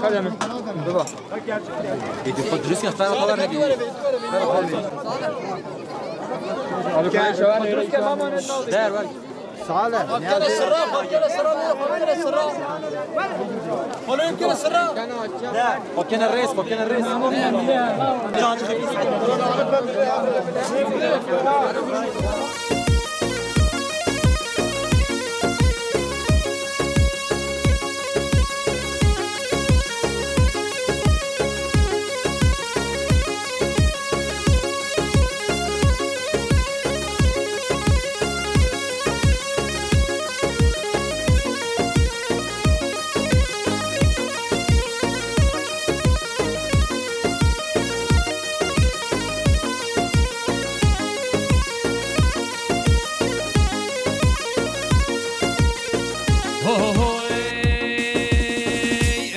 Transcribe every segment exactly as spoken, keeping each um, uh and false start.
Hadi hemen. Baba. Êdî xwe dirust ke, ferqa xwe vernedî. Abi, kare şewa ne? Dirust ke, mama ne? Der var. Salih. Xwe bikene sirra, xwe bikene sirra, xwe bikene sirra. Xwe bikene sirra. Xwe bikene rêz, xwe bikene rêz. Ho, ho, ho, ey,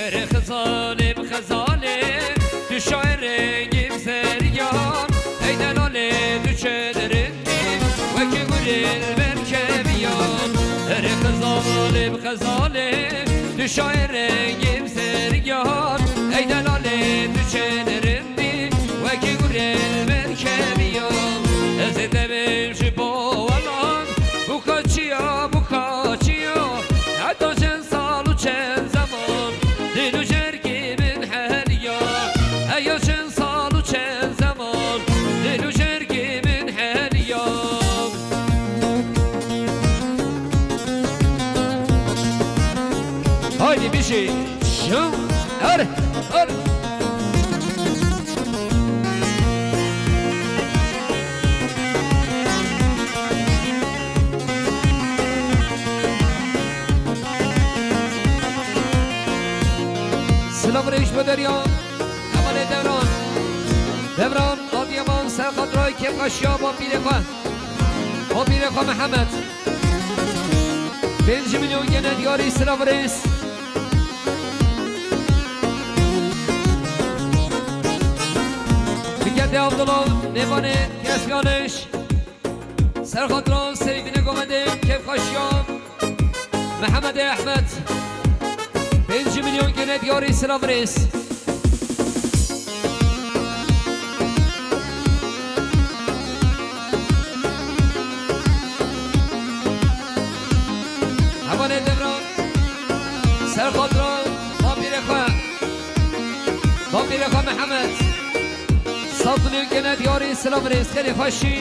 erê xezalê bi xezalê, tu şair rengî bi zeriyan, ey delalê tu çi dirindî, wekî gulê li ber keviyan. Erê xezalê bi xezalê, tu şair rengî bi zeriyan, ey delalê tu çi dirindî, wekî gulê li ber keviyan. Ez ê te bêm ji bo welan, bu kaçiya, bu kaçiya, heta çend sal û çend zeman, dil û cergî min heriya. Heya çend sal û çend zeman, dil û cergî min heriya. Haydi bir şey. Şun. Her. Her. Silav rêş bo derya, hevalê Devran. Devran, Adiyaman, ser xatirayê kêfxweşiya bapîrê xwe. Bapîrê xwe Mihemed. Pênc milyon gene diyarî silav rêz. Fiketê Abdullah, Nêvanê Keskanêş. Ser xatira Serîdînê Gomedê, kêfxweşiya Mihemedê Ehmed. Pênc milyon gene diyarî silav rêz. Hevalê Devran, ser xatira bapîrê xwe, bapîrê xwe Mihemed. Sed milyon gene diyarî silav rêz, gelê xweşî.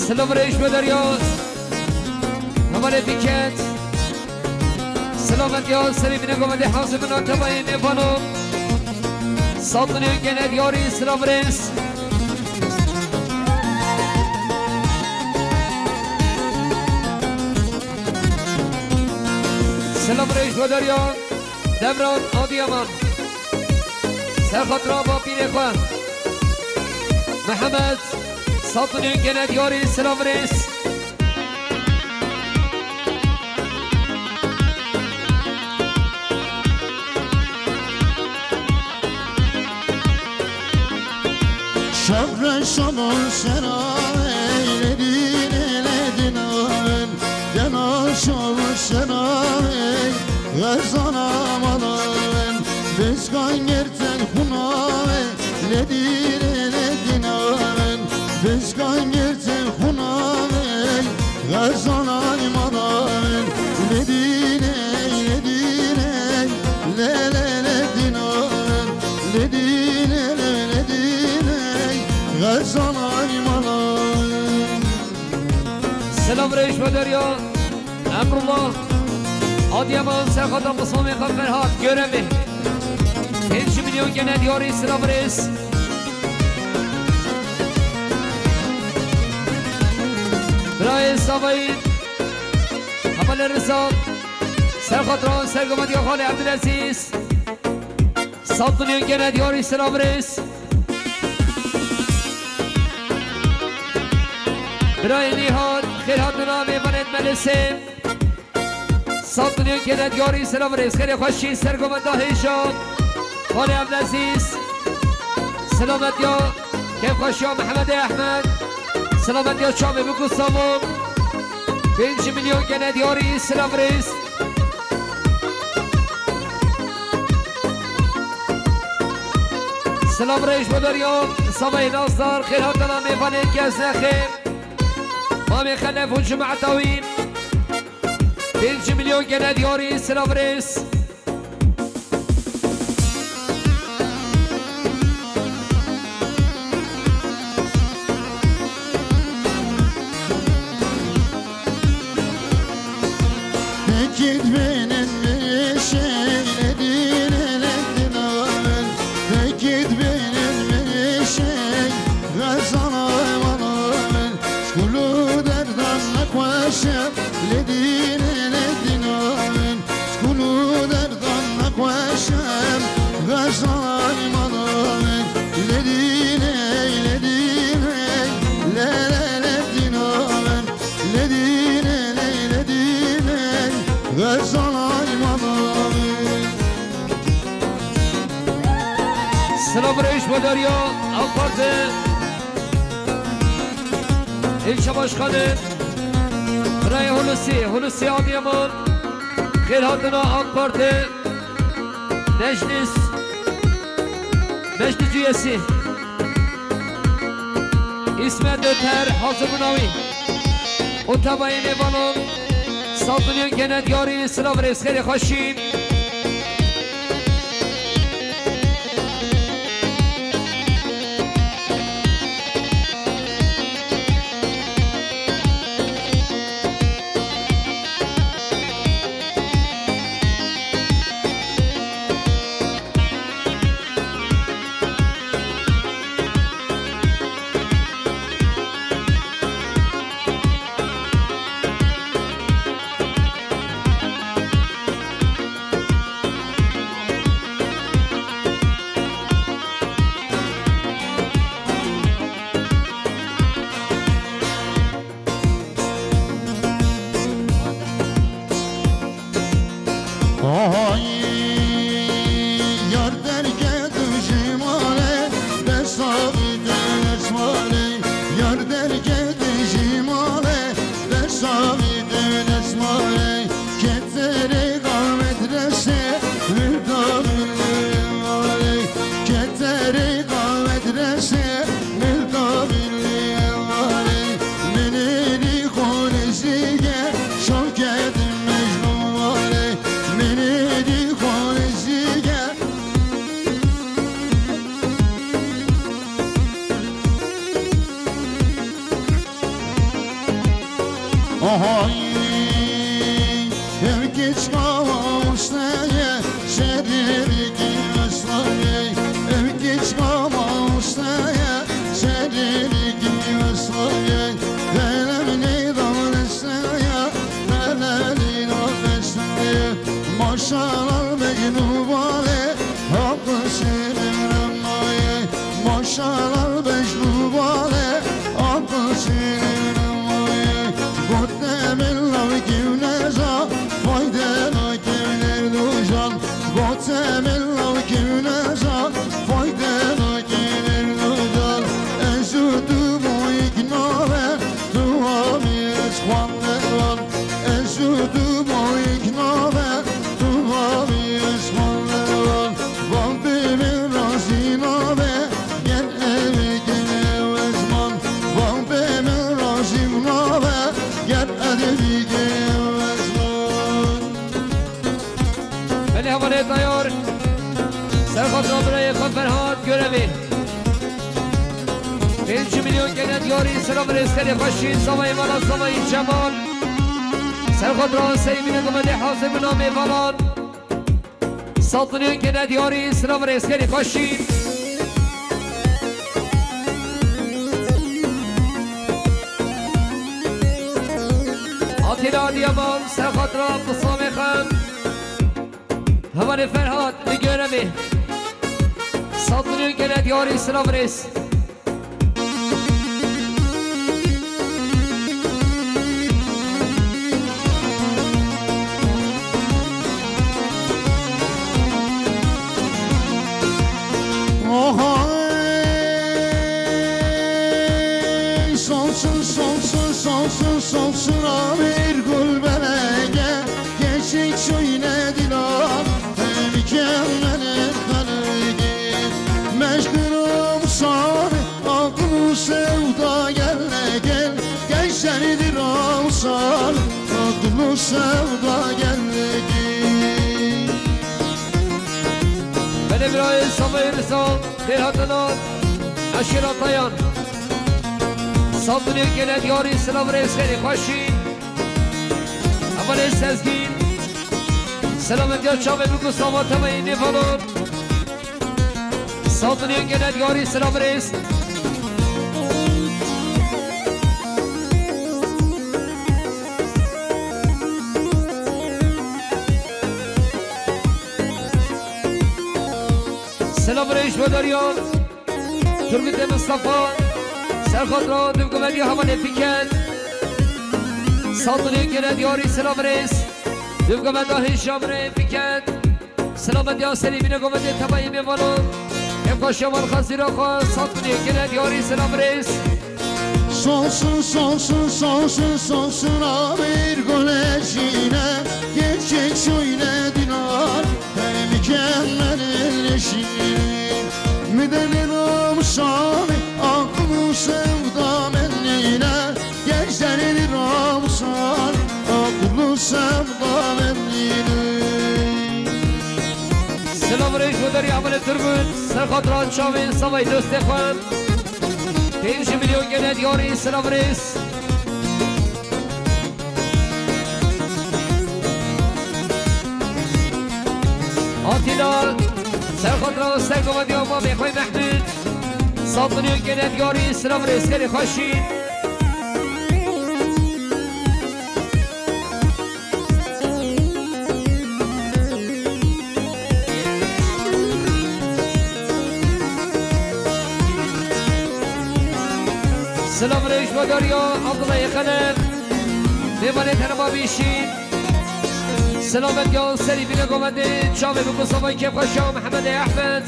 Silav rêş be derya. Hevalê Fiket. Silav endiya serê bîne govendê Hazim Natewayê Nêvano. Sed milyon gene diyarî silav rêz. Silav rêş be derya. Devran Adiyaman. Ser xatira bapîrê xwe. Mihemed. Sed milyon gene diyarî silav rêz. Şevre şamol sera eyle din ele din aven. Dena şamol sera ey gazana malan. Bezgan gerten hunave. Ledîne, ledîne, bezgan girtin xunavê, xezanay manavê. Ledîne, ledîne, le, le, ledîne, ledîne, le, ledîne, xezanay manavê. Silav rêş be derya. Emrullah, Adiyaman, Serxata Misamê xwe Ferhat Görevê. Pênc milyon gene diyarî silav rêz. Birayê Savayî, Hevalê Reza, Ser xatira sergovendiya xalê Ebdulezîz. Sed milyon gene diyarî silav rêz. Birayê Nîhat, xêr hatina mêvanên Melisê. Sed milyon gene diyarî silav rêz. Xêrê xweşî sergovenda hêja. Xalê Evlezîz. Silametiya kêfxweşiya Mehemedê Ehmed. Silametiya çavê biku savo. Pênc milyon gene diyarî silav rêz. Silav rêz bo deriya Savayê Nazdar, xêr hatina mêvanên Geznexê. Mamê Xelef û cemaeta wî. Pênc milyon gene diyarî silav rêz. Tekit benim bir şey, ne dine ne dinamen. Tekit benim bir şey, gazanamadım. Şkulu derdan nexweşim, le dine ne dinamen. Şkulu derdan nexweşim, gazay manamen. Le dine, le dine, le le le dinamen. Le dine, le le dine, gazay manamen. Silav rêz bo deriya AK Parti. İlçe Başkanı Birayê Hulusi, Hulusi Adıyaman, xêr hatina AK Parti, Meclis, Meclis üyesi İsmet Öter, hazır bûna wî. Û tebayê mêvanan, sed milyon gene diyarî silav rêz xêrê xweşî. Ay, yar derketim ji malê, dest avî dewlet malê. Yar derketim ji malê, dest avî dewlet malê. Keterê qamet rese, wilda bilê malê. Keterê qamet rese, wilda bilê malê. Menê dî xwe nêzîke, şam kedim Mecnûn malê. Menê dî xwe nêzîke. Ohay, ev keçika mamoste ye, şerî bikî wesla ye. Ev keçika mamoste ye, şerî bikî wesla ye. Qelem neydan deste ye, qelem neydan deste ye. Maşallah Mecnûn malê, Haqq şirin maye. Maşallah Mecnûn malê, Haqq şirin maye. Gote min law kî neza, fayde nakî nerdo jan. Gote min law kî neza, fayde nakî nerdo jan. Ez û tu boyik nave, tu amî ez xwande wan. Ez û tu boyik nave, tu amî ez xwande wan. Van pê min razî nave, ger evê kene wezman. Van pê min razî nave, ger edebî kene wezman. Belê hevalê tayar, ser xatira birayê xwe Ferhat Görevî. Pênc milyon gene diyarî silav rêz xêrê xweşî, zavayê mala zavayê Cemal. Ser xatira Seyvînê Gumedê hazir bûna mêvanan. Sed milyon gene diyarî silav rêz xêrê xweşî. Atîla Adıyaman, ser xatira Pisamê xem. Ferhat, li Görevê. Sed milyon gele diyarî silav rêz. Oha, ey, solsun, solsun, solsun, solsun, a bir gul belege. Geçik şöyle dilan, mükemmel haligi. Meşgul olsan, akıl sevda gel, gel. Gençlerdir olsan, akıl sevda gel, gel. Benim Raif Samayır Sağ, Ferhat Anan, Aşir Atayan. Sandınıyor gene diyarı, sınav reisleri başı. Aman Sezgin. Selamet ya çavê bi Gustavo Temayî nêvalan. Sandinê gene diyarî silav rêz. Silav rêz ji we dariya. Turgut Mustafa, ser xatira dûvguvendî hevalê Fiket. Sandinê gene diyarî silav rêz. Dûvguvenda hêşa min ê Fiket. Silametiya serî bîne govendê tebayê mêvanan. Kêfxweşiya van xezîra xwe, sandinê gene diyarî silav rêz. Sonsun, sonsun, sonsun, sonsun, a bir güneşine. Gerçek söyle dinar. Mükemmel eşine. Müdene namşan, aklı sevda mennine. Gençlerin ramşan, aklı sevda mennine. Silav rêz ji derya Amelê Turgut, ser xatira çavên savay dostê xwe. Pênc milyon gene diyarî silav rêz. Atîla, ser xatira ser govediya mamê xwe Mehmûd. Sandinê gene diyarî silav rêz, serê xweşî. Silav rêz ji we dariya Abdullah Xelef. Mêvanê tenema bîşî. Silamet ya serî bîne govendê çavê bi Mustafa Kêfxweşa Mehemedê Ehmed.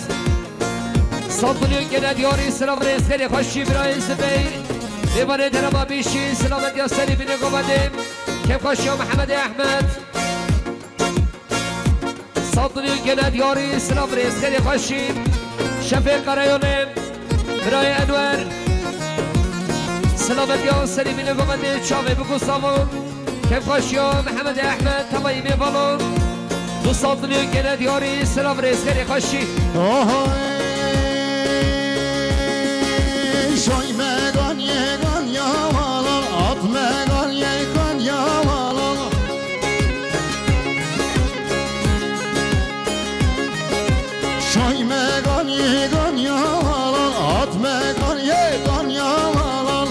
Sandinê gene diyarî silav rêz, serê xweşî birayê Zibeyr. Mêvanê tenema bîşî, silamet ya serî bîne govendê Kêfxweşiya Mehemedê Ehmed. Sandinê gene diyarî silav rêz, serê xweşî. Şefê Karayolê, birayê Enwer. Silamet ya serî bîne govendê çavê bi Gustavo. Kêfxweşiya Mehemedê Ehmed, temayî mêvanan. Du sandinê gene diyarî, silav rêz, serê xweşî. Oho, ey, şoy me ganyê ganya valan, at me ganyê ganya valan. Şoy me ganyê ganya valan, at me ganyê ganya valan.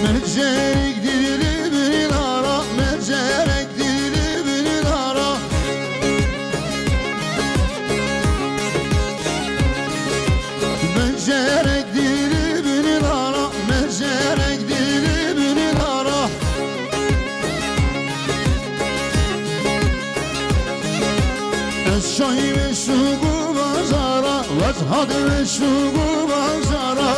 Mecerek dili binara, mecerek dili binara. Mecerek dili binara, mecerek dili binara. Ez şahî ve şûk û bazara, wez hadi ve şûk û bazara.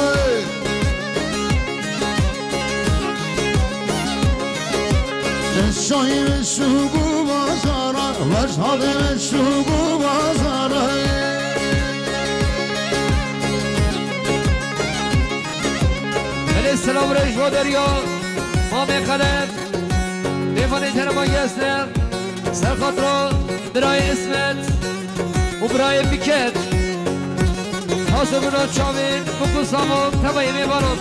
Ez şahî ve şûk û bazara, wez hadi ve şûk û bazara. Belê, selam rêj bo derya, mamê Xelef. Mêvanê tenema yesne, ser xatira birayê Îsmet û birayê Fiket. Hazir bûna çavên, biku savan, temayê mêvanan.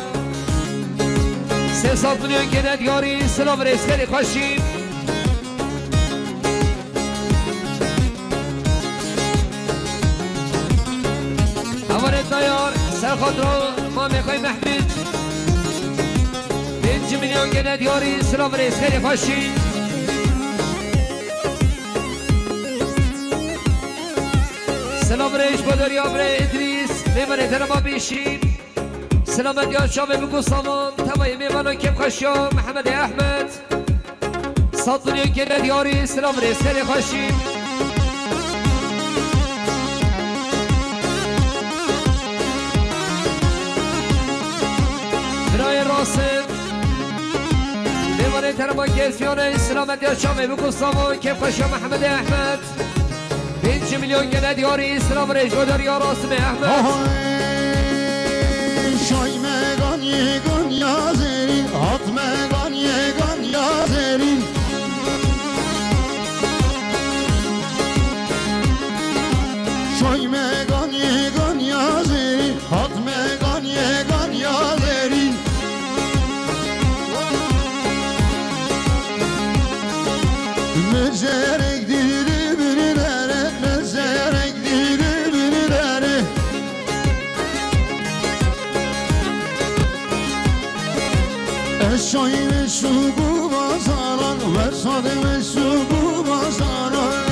Sê sed milyon gene diyarî, silav rêz, serê xweşî. Hevalê dayar, ser xatira mamê xwe Mehmûd. Pêncî Milyon gene diyarî, silav rêz, xêrê xweşî. Silav rêz bo deriya birê Îdrîs, mêvanê tenema bêşî. Selamet ya çavê biku savan, tevayê mêvanan kêfxweşiya Mehemedê Ehmed. Sat milyon gene diyarî, silav rêz, xêrê xweşî. Birayê Rasim, mêvanê terema kêfiyanê, selamet ya çavê biku savan, kêfxweşiya Mehemedê Ehmed. Pênc milyon gene diyarî, silav rêz bo deriya Rasimê Ehmed. Aha, şay me ganiyê ganiya zêrî, hat me ganiyê ganiya zêrî. Şay me ganiyê ganiya zêrî, hat me ganiyê ganiya zêrî. Mezerek diri biri dere, mezerek diri biri dere. Ez şayî ve suku bazaran, ve sade ve suku bazaran.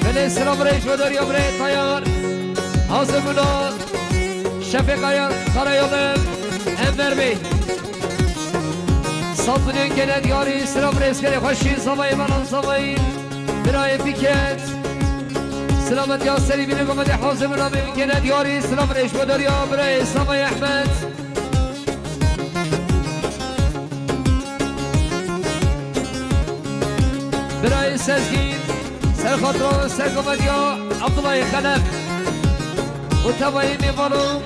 Belê, silav rêz bo deriya birê Tayar. Hazir bûna. Şefê Kaya, Karayolum, Enver Bey. Sat milyon gene diyarî, silav rêz, xêrê xweşî, zavayê Melan zavayê. Birayê Fikret. Selamet ya serî bîne gomedê hazir bûna, mêvanê gene diyarî, silav rêz bo deriya birayê zavayê Ehmed. Birayê Sezgîn, ser xatira, ser komediya Abdullahê Xelef û tevayê mêvanan,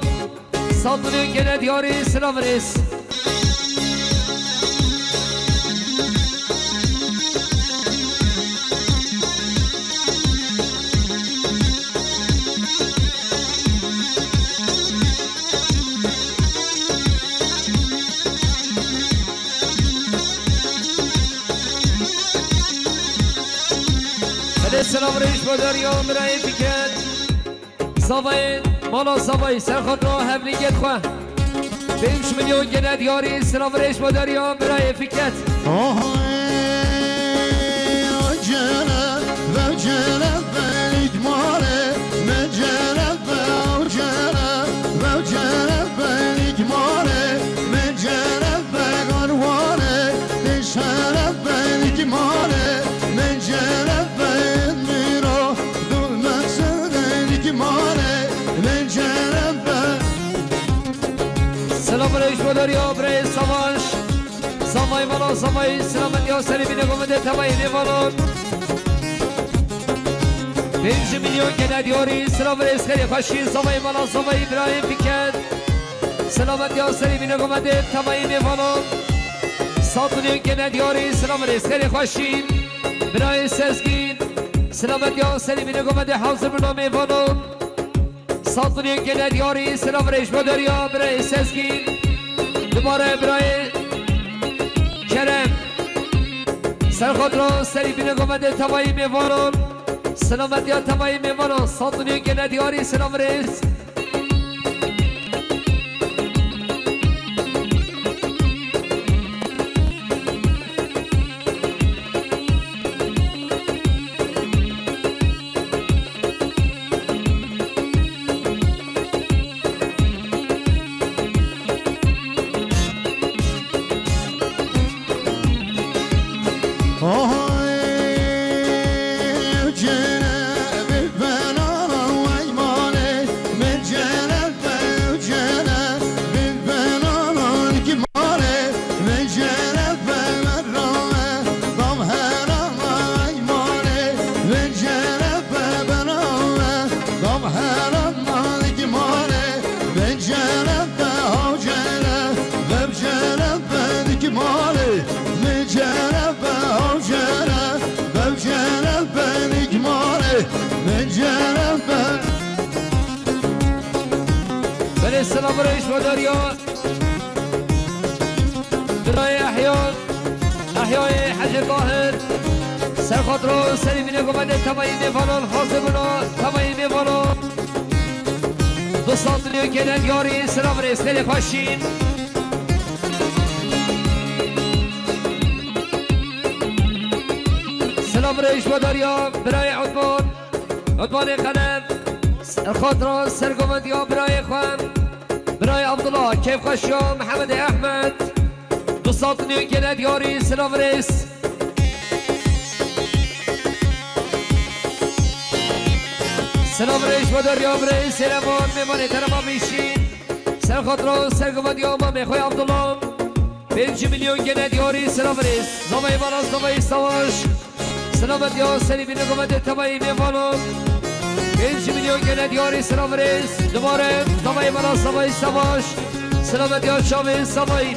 sat milyon gene diyarî, silav rêz. Belê, silav rêz bo deriya birayê Fikret. Zavayê, mala zavayê, ser xatira hevlîgêt xwe. Pênc milyon gene diyarî, silav rêz bo deriya birayê Fikret. Oho, cere, ve cere, ve îkmale, me cere, ve cere, ve cere, ve îkmale, me cere, ve garwale, te şere, ve îkmale, me cere, ve mîro, du me sere, îkmale, me cere, ve. Silav rêz bo deriya birayê Savaş. Zavayê mala zavayê, silamet ya serê bîne gomedê tevayê mêvanan. Pênc milyon gene diyarî, silav rêz, xêrê xweşî, zavayê mala zavayê birayê Fikret. Silamet ya serê bîne gomedê tevayê mêvanan. Sat milyon gene diyarî, silav rêz, xêrê xweşî, birayê Sezgîn. Silamet ya serê bîne gomedê hazir bûna mêvanan. Sat milyon gene diyarî, silav rêz bo deriya birayê Sezgîn. Dubare birayê Kerem. Ser xatira serî bîne gomedê tevayê mêvanan. Silamet ya tevayê mêvanan. Sat milyon gene diyarî, silav rêz. Belê, selam reis ve derya. Birayê Ehya, Ehyayê Hecê Tahir. Ser xatira serî bîne gomedê temayî mêvanan, hazir bûna temayî mêvanan. Du sed milyon gene diyarî, silav rêz, gelê xweşîn. Silav rêz ji bo dariya birayê Utman, Utmanê Xelef, ser xatira sergovendiya birayê xwe, birayê Abdullah, kêfxweşiya Mihemedê Ehmed. Du sed milyon gene diyarî, silav rêz. Silav rêz ji bo dariya birayê Sêleman, mêvanê terema bîşîn. Ser xatira û sergovendiya mamê xwe Abdullah. Pênc milyon gene diyarî, silav rêz. Zavayê mala, zavayê savaş. Silametiya serî bîne govendê tevayî mêvanan. Pênc milyon gene diyarî, silav rêz. Dubare zavayê mala, zavayê savaş. Silametiya çavê zavayî.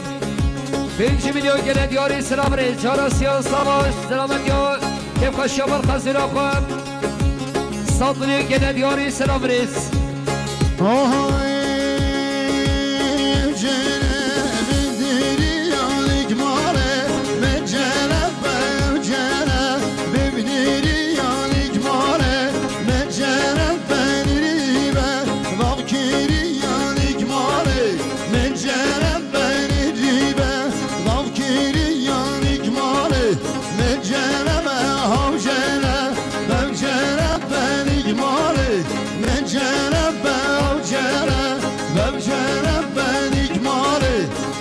Pênc milyon gene diyarî, silav rêz. Cara siya savaş. Silametiya kêfxweşiya ber xezîra xwe. Sed milyon gene diyarî, silav rêz. Ohoy, evcere bindirî yanik mare, mecere bevcere bibnirî yanik mare, mecere benirî be, vavkirî yanik mare, mecere benirî be, vavkirî yanik mare. Mecere be havcere, mevcere be nîgmare, mecere be havcere, mevcere be nîgmare,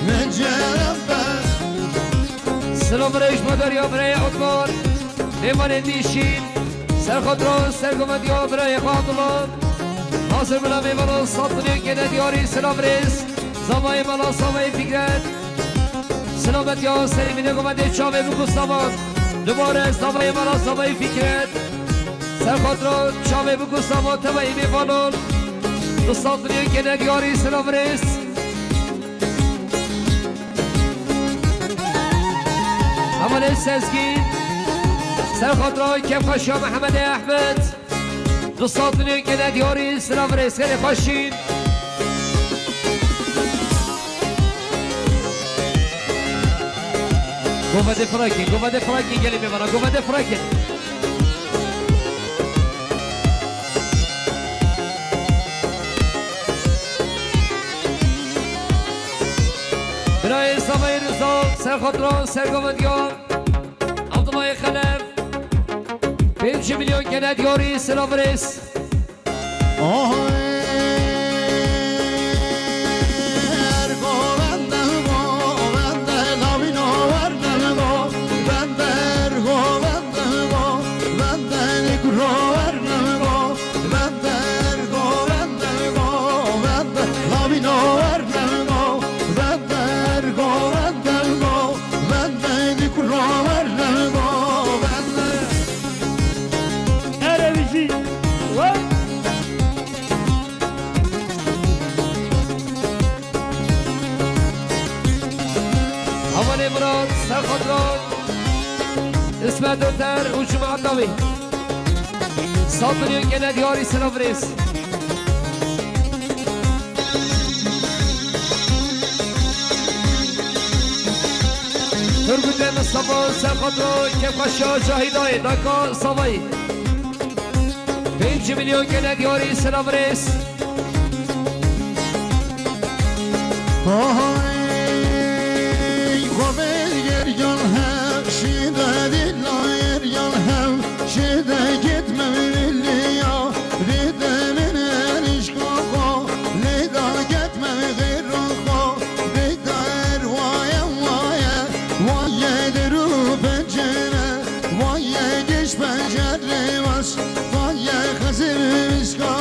mecere be. Silav rêz ji bo dariya birayê Utman, mêvanê dîşîn, ser xatira sergovendiya birayê xwe Abdullah. Hazir bila mêvanan sed milyon gene diyarî, silav rêz. Zavayê mala, zavayê Fikret. Silametiya serê bîne govendê çavê biku savan. Dubare zavayê mala, zavayê Fikret. Ser xatira çavê biku savan tevayî mêvanan. Du sed milyon gene diyarî, silav rêz. Hevalê Sezgîn. Ser xatira kêfxweşiya Mihemedê Ehmed. Du sed milyon gene diyarî, silav rêz, gelê xweşîn. Govendê firakî, govendê firakî gelê mêvana, govendê firakî. Birayê Zavayê Rıza, ser xatira sergovendiya Abdullahê Xelef. Pênc milyon gene diyarî, silav rêz. Oy, er govende, govende, lavino werne govende, er govende, govende, nikro werne govende, er govende, govende, lavino werne govende, er govende, govende, nikro werne govende. Erevijî. Hevalê Murat, ser xatira İsmet Öter û cemaeta wî. Sed milyon gene diyarî, silav rêz. Turgutê Mustafa, ser xatira kêfxweşiya Cahîdayê, daka Savayî. Pênc milyon gene diyarî, silav rêz. Hay, xwe vê yer yan hev, şîde dîla yer yan hev, şîde gitme viliya, rîde min erişka xwe, lêda gitme xêra xwe, rîde er waye waye, waye der û pencere, waye giş pencere bas. Vaye Xizir Miska,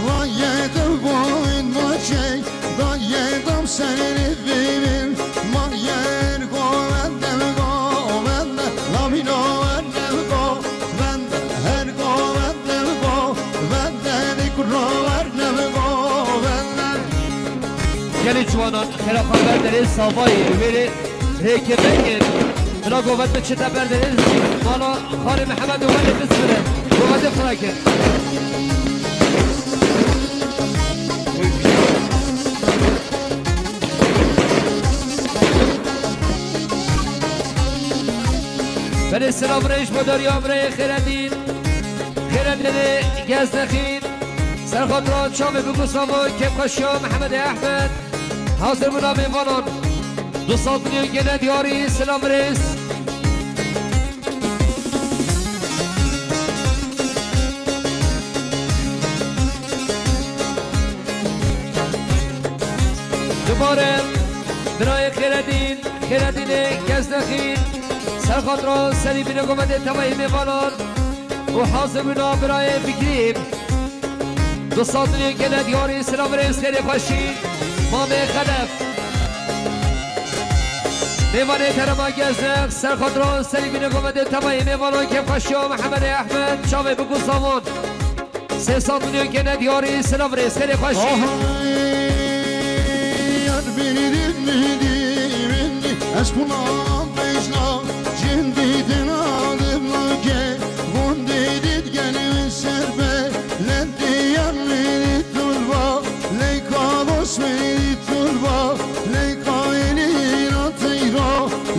vaye tu boyun maçey, vaye dam serê vîvin, maye her govende govende, lamino wende govende, her govende govende, nikro wende govende. Gelê ciwanan, xêra xwe berderê Savayê, wêrê Rêkê vengên, bila govend biçite berderê mala Xalê Mihemed û welê bizbire. Govendê xwe rake. Belê silav rêj bo dariya birayê Xêredîn. Xêredînê Geznexîn. Serxatran çavê bigusavo kêfxweşiya Mihemedê Ehmed. Hazir bûna mêvanan. Du sed milyon gene diyarî, silav rêz. Dubare birayê Xêredîn, Xêredînê Gezdexîn, serxatran serî bîne govendê tevayî mêvanan û hazir bûna birayê Fikrî. Du sed milyon gene diyarî, silav rêz, xêrê xweşî, mamê Xelef. Mêvanê terema Gezdex, serxatran serî bîne govendê tevayî mêvanan kêfxweşiya Mihemedê Ehmed, çavê bigusavon. Sê sed milyon gene diyarî, silav rêz, xêrê xweşî. Aha, yar beni dinmedi, beni aşkına peşna, şimdi denadım ke, vondedit gene serbe, lendi yar beni turba, leyka boş beni turba, leyka elin atıyra,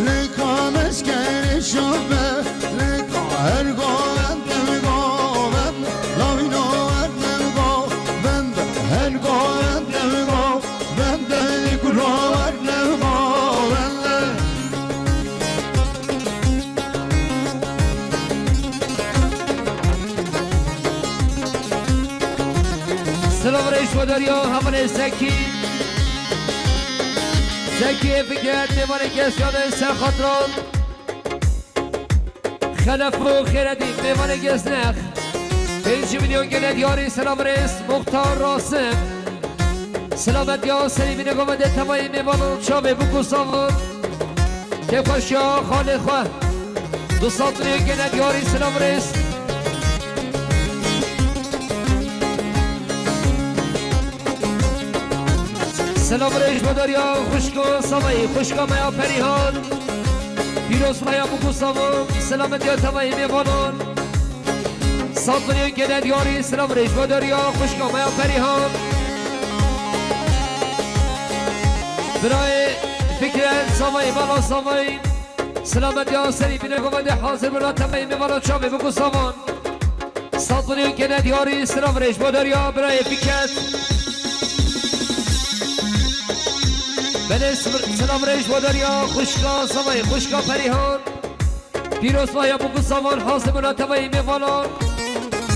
leyka meskere şabe, leyka her goven. Silav rêş bo deriya hevalê Zekî. Zekî Fikret, mêvanê Gezdiyanê, serxatran. Xelef û Xêredî, mêvanê Geznex. Pêncî milyon gene diyarî, silav rêz, Muxtar Rasim. Silamet ya serî bîne govendê tevayî mêvanan çavê bigusavin. Kêfxweşiya xalê xwe. Du sed milyon gene diyarî, silav rêz. Silav rêş bo deriya xwişka Savayî, xwişka me ya Perîhan. Pîroz me ya bû ku savon, selamet ya tevayî mêvanan. Sed milyon gene diyarî, silav rêş bo deriya xwişka me ya Perîhan. Birayê Fikret Savayî, bala Savayî. Selamet ya serî bîne govendê hazir bira tevayî mêvanan çavê bû ku savon. Sed milyon gene diyarî, silav rêş bo deriya birayê Fikret. Belê, silav rêş bo deriya xwişka Savayî, xwişka Perîhan. Pîroz maya bû ku savon hazir bûna tevayî mêvanan.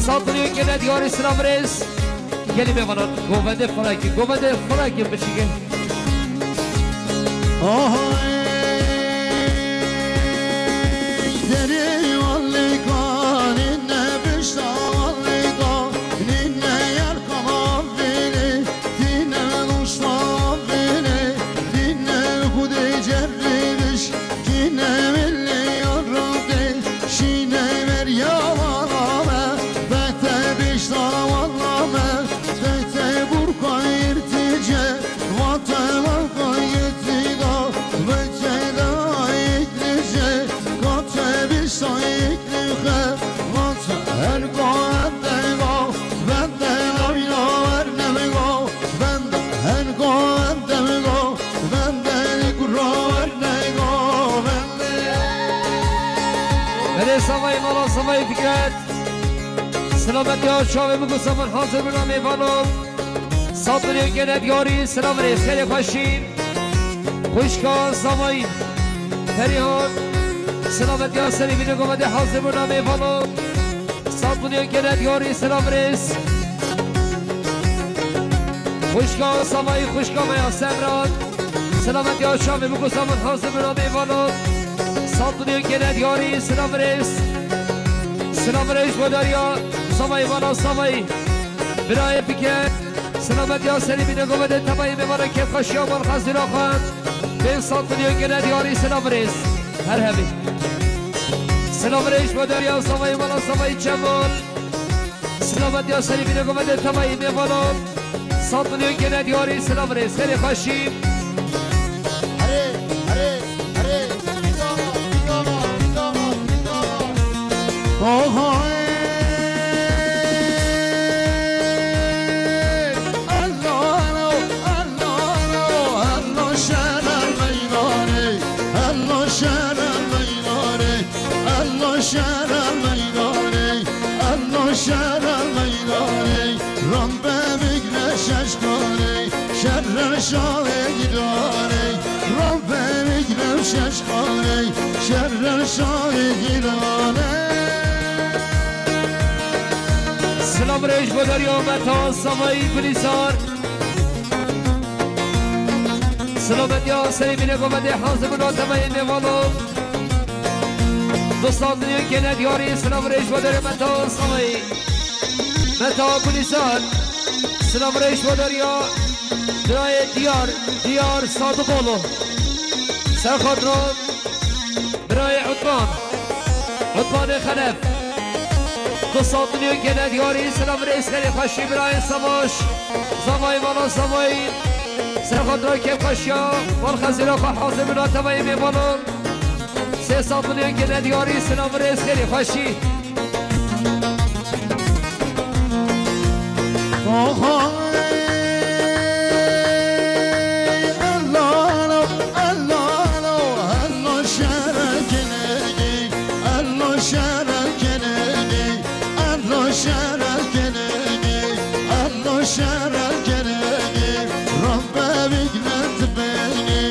Sed milyon gene diyarî, silav rêş. Gelî mêvanan, govendê felekê, govendê felekê biçike. Aha, ey, derê wallika, nîne bişta wallika, nîne yar kama vêlê, dîne nuşta vêlê, dîne Xudê cerrê biş, dîne wêlê ya Rabbê, şîne ber ya wala me, bete bişta wala me, bete burka yirtice, vate waka yirtida, bete da yeklice, kate bişta yeklixe, vate her ko endega, bende da bina ver nemega, bende her ko endega, bende li kura ver nega, bende. Belê Savayî, mala Savayî Fikret. Selamet ya çavê min ku zaman hazir bûna mêvanan. Sed milyon gene diyarî, silav rêş, xêrê xweşî. Xwişka Savayî. Perîhan. Selamet ya serî bîne govendê hazir bûna mêvanan. Sed milyon gene diyarî, silav rêş. Xwişka Savayî, xwişka me ya Semran. Selamet ya çavê min ku zaman hazir bûna mêvanan. Sed milyon gene diyarî, silav rêş. Silav rêş bo deriya Savayî, mala Savayî. Birayê Fikret. Selamet ya serî bîne govendê tevayî mêvanan kêfxweşiya mal xezîra xwe. Pênc sed milyon gene diyarî, silav rêş. Her hevî. Silav rêş bo deriya Savayî, mala Savayî Cemal. Selamet ya serî bîne govendê tevayî mêvanan. Sed milyon gene diyarî, silav rêş, xêrê xweşî. Herê, herê, herê. Bîdana, bîdana, bîdana, bîdana. Oha, ey. Ellano, ellano, ello şere meydanê, ello şere meydanê. Ello şere meydanê, ello şere meydanê, rambe Şahê Îranê, Rabbê bigre şeş xanê, şerre şahê Îranê. Silam rêj bo derya me ta Savayî Gulîzar. Silametiya serê bîne govendê hazir bûna temeyê mêvano. Dostan diliyên kêne diyarî, silam rêj bo derya me ta Savayî. Me ta Gulîzar. Silam rêj bo derya birayê diyar, diyar Sadiqoğlu. Serxatran. Birayê Utman. Utmanê Xelef. Tu sandiniyên gene diyarî, silam rêz xêrê xweşî birayê Savaş. Zavayê mala Zavayî. Serxatran kêf xweşiya. Mal xezîra xwe hazir bina tevayê mêvanan. Sê sandiniyên gene diyarî, silam rêz xêrê xweşî. Oho. Ellalo, ellalo, ello şerekenegî, ello şerekenegî, ello şerekenegî, ello şerekenegî, Rabbe bignet beni,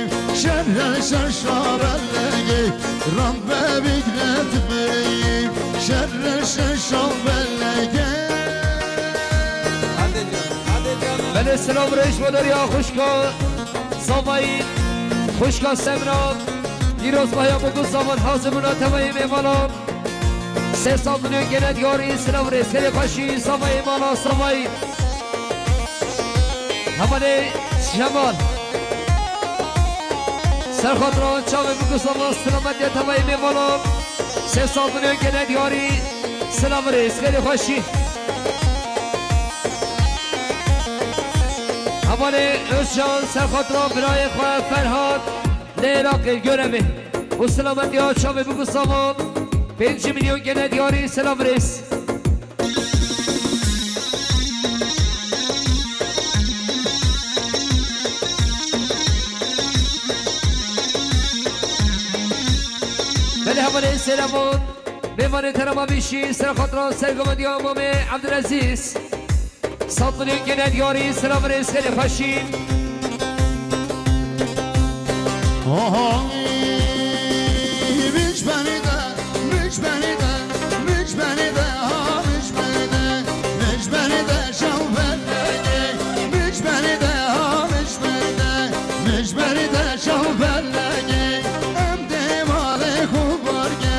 şerre şer şabellegi, Rabbe bignet beni, şerre şer şabellegi. Belê, silav rêş bo derya xwişka Savayî, xwişka Semra, pîrozbahiya bo ku Savan hazir bûna tevayê mêvanan. Sê sal dilê gene diyarî, silav rêş, serê xweşî, Savayê mala Savayî. Hevalê Cemal. Serxatran çavê biku Savan, silametiya tevayê mêvanan. Sê sal dilê gene diyarî, silav rêş, serê xweşî. Hevalê Özcan, serxatran birayê xwe Ferhat, li Iraqê görevê û silametiya çavê biku Savan, pêncî milyon gene diyarî, silav rêz. Belê hevalê Sêrevan, mêvanê terama bîşî, serxatran sergovendiya Mamê Ebdulezîz. Sandinê gene diyarî, silav rêz xêrê xweşî. Oho. Mic beni de, mic beni de, mic beni de, ha, mic beni de, mic beni de, şew bellege, mic beni de, ha, mic beni de, mic beni de, şew bellege, em dê malê xwe barge,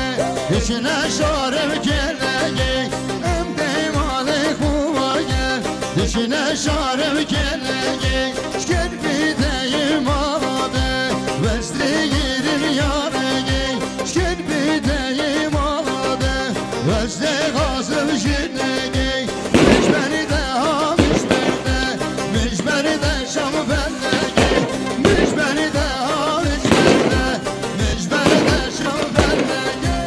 hiç ne şarem kelege. Em dê malê xwe wage, dişine şarê û kelege, şker bideyê mala de, westê girin yarege, şker bideyê mala de, westê gazim jinege, mijberî de ha mijber de, mijberî de şam bellege, mijberî de ha mijber de, mijberî de şam bellege.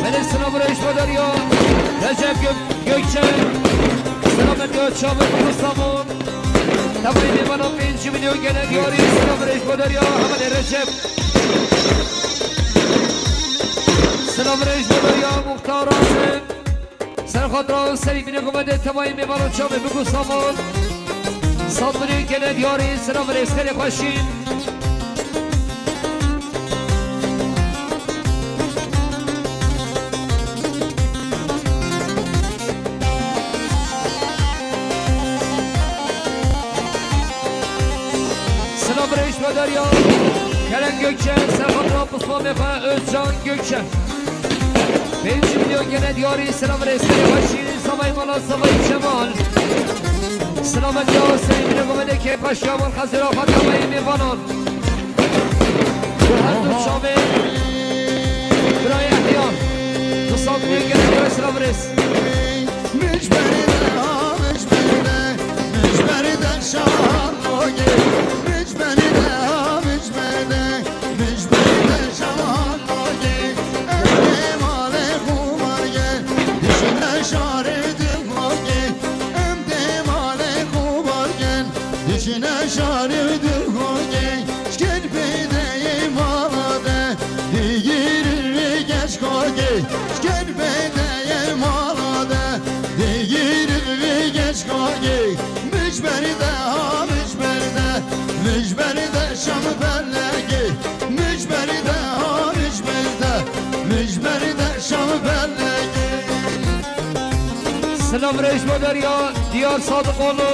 Belê, silav rêş bo derya Recep Gök-, Gökçe. Selamet ya çavê Mustafa. Tevayê mêvana pêncî milyon gene diyarî. Silav rêş bo derya Hevalê Recep. Silav rêş bo derya Muxtar Asim. Serxatran serî bîne govendê tevayê mêvana çavê biku Savan. Sandinê gene diyarî, silav rêz xêrê xweşî. Silav rêş bo derya Kerem Gökçe, serxatran pismamê xwe Özcan Gökçe. Pêncî milyon gene diyarî, silav rêz xêrê xweşî, Savayê mala Savayê Cemal. Silamet ya Hüseyin bîne govendê kêf xweşiya mal xezîra xwe tevayê mêvanan. Ji her du çavê birayê Ehya. Du sandinê gene diyarî, silav rêz. Mijberî de, ha, mijberî de, mijberî de şan rogê. Mijberî de, ha, mijberî de, mijberî de şan rogê. Em dê malê xwe barge, dişine şarê di rogê. Em dê malê xwe barge, dişine şarê di rogê. Şker bideyê mala de, digirin vê geç kagê. Şker bideyê mala de, digirin vê geç kagê. Mijberî de ha mijber Silav rêş bo derya diyar Sadiqoğlu.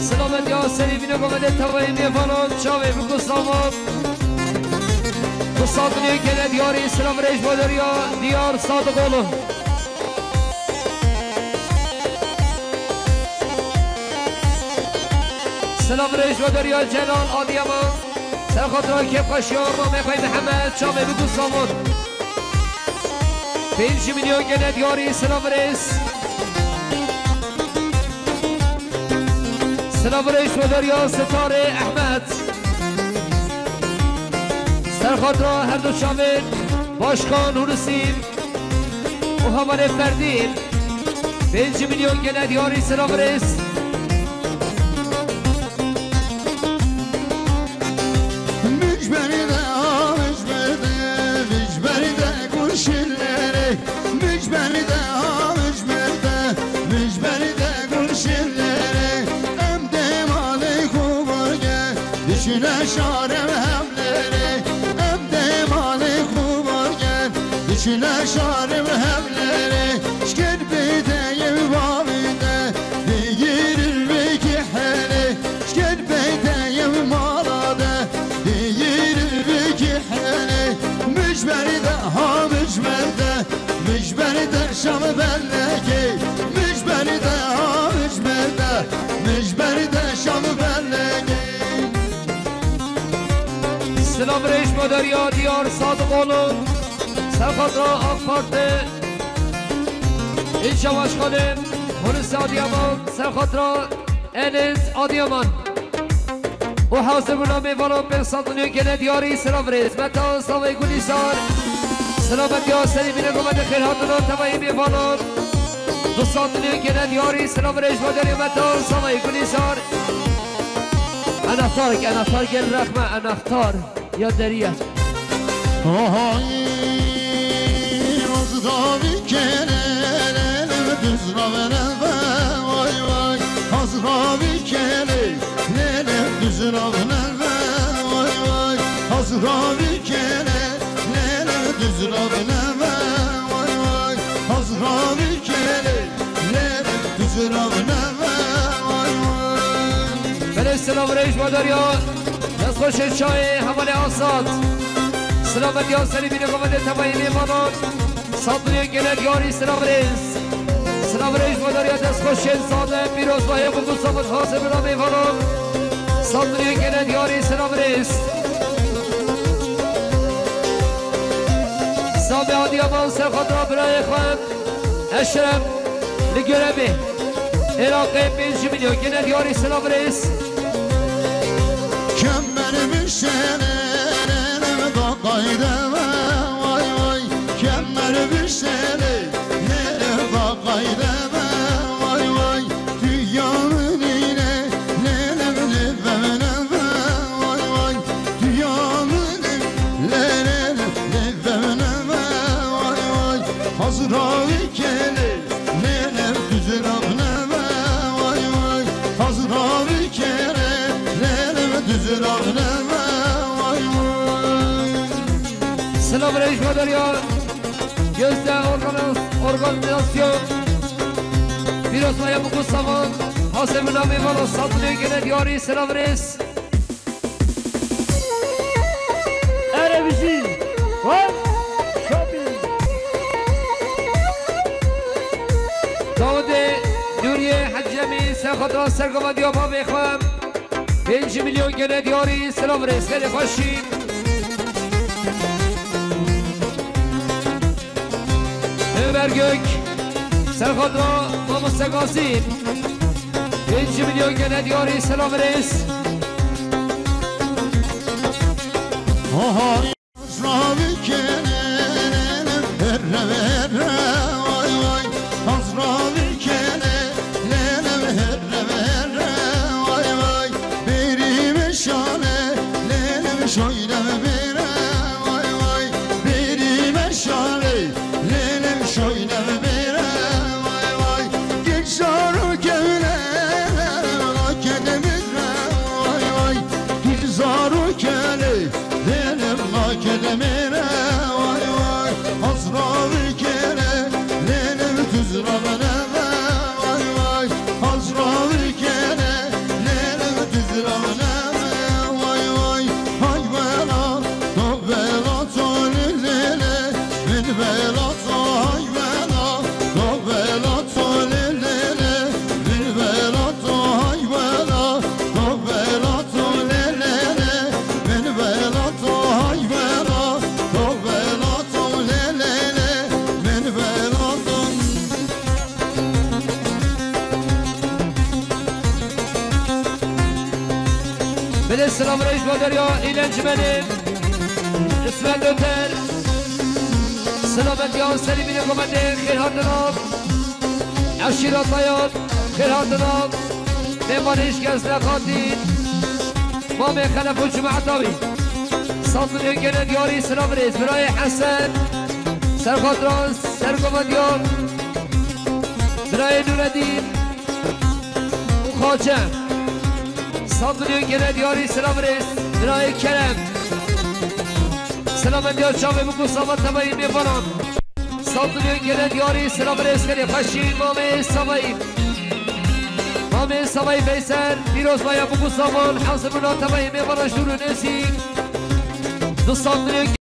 Silamet ya serî bîne gomedê tevayê mêvanan çavê bi ku savan. Ku sandinê gene diyarî silav rêş bo derya diyar Sadiqoğlu. Silav rêş bo derya Celal Adıyaman. Ser xatira kêfxweşiya mamê xwe Mihemed çavê bi ku savan. Pênc milyon gene diyarî silav rêz. Silav rêz bo derya Sitarê Ehmed. Ser xatira her du çavên Başkan Hulusi û hevalê Ferdîn. Pênc milyon gene diyarî silav rêz. Mijberî de, a, mijberî de, mijberî de kurşunleri. Mijberî de, a, mijberî de, mijberî de kurşunleri. Em dê malê xwe bage, düşüne şarê hevleri. Em dê malê xwe bage, düşüne şarê hevleri. Şker bê de yew bavê de, digirin vekî hele. Şker bê de yew mala de, digirin vekî hele. Mijberî de, ha mijber de, mijberî de şam belekê. Mijberî de, ha mijber de, mijberî de şam belekê. Silav rêş bo derya diyar Sadiqoğlu. Ser xatira AK Parti. Înşa başkanê Hulusi Adıyaman. Ser xatira Enes Adıyaman. Û hazir bûna mêvanan pênc sed milyon gene diyarî silav rêz. Metan Savê Gulîsar. Silamet ya serî bîne gomedê xêrhatinan tevayê mêvanan. Du sed milyon gene diyarî silav rêz bo derya Metan Savê Gulîsar. Enextar, enextar gel rexme, enextar ya deriye. Hay, Azravi kele, lele, düz ravene ve, vay, vay. Azravi kele, lele, düz ravene ve, vay, vay. Azravi kele, lele, düz ravene ve, vay, vay. Azravi kele, lele, düz ravene ve, vay, vay. Belê silav rêş bo derya. Destxweşê çayê hevalê Asad. Silamet ya serî bîne gomedê tevayê mêvanan. Sandinê gene diyarî silav rêz. Silav rêz bo derya destxweşên zade. Pîrozbahê xwe ku savan hazir bûna mêvanan. Sandinê gene diyarî silav rêz. Sami Adıyaman ser xatira birayê xwe. Eşref li Görevê, Iraqê pênc milyon gene diyarî silav rêz. Kemer bişêne, da qayde ve, vay, vay. Kemer bişêne, da qayde ve, vay, vay. Tüyamine, lelem, levevne ve, vay, vay. Tüyamine, lelem, levevne ve, vay, vay. Hazravi kele, lelem, düzüravne ve, vay, vay. Hazravi kele, lelem, düzüravne ve, vay, vay. Silav rêş bo derya. Gözde organiz-, organizasyon. Pîrozbaya Muku Savan. Hazir bûna mêvanan sandinê gene diyarî silav rêz. Erevijî. Wan. Şopî. Dawidê Nûriyê Hecemî ser xatira sergovendiya bavê xwe. Pênc milyon gene diyarî silav rêz, gelê xweşî. Ömer Gök, ser xatira mamoste Gazî. Pênc milyon gene diyarî silav rêz. Oho. Hazravi kele, herre, herre, vay, vay. Hazravi kele, lele, herre, herre, vay, vay. Bêrî meşale, lele, şoyle bêre, vay, vay. Bêrî meşale, lele, şoyle bêre, vay, vay. Gel şaro kevle, la kede bêre, vay, vay. Gel zaro kele, Lêlim nakede mêre, vay vay. Hazravi kere, lêlim tuz ravene, Bide silav reş bo derya îlencmenê. Ismet Öter. Silamet ya serî bîne komendê xêr hatina. Eşîreta ya xêr hatina. Mêvanê îşkesne xatî. Mamê Xelef û cemaeta wî. Sandinê gene diyarî silav rêz. Birayê Hesen. Serxatran, sergovendiyan. Birayê Nureddin. Xaçe. Sandinê gene diyarî silav rêz. Birayê Kerem. Silav diyar çavê biku sava tevayî mêvanan. Sandinê gene diyarî silav rêz kerê xweşî mamê Savayî. Mamê Savayî Veysel, pîroz maya biku savan, hazir bûna tevayî mêvanan ji dûr û nêzîk. Du sandinê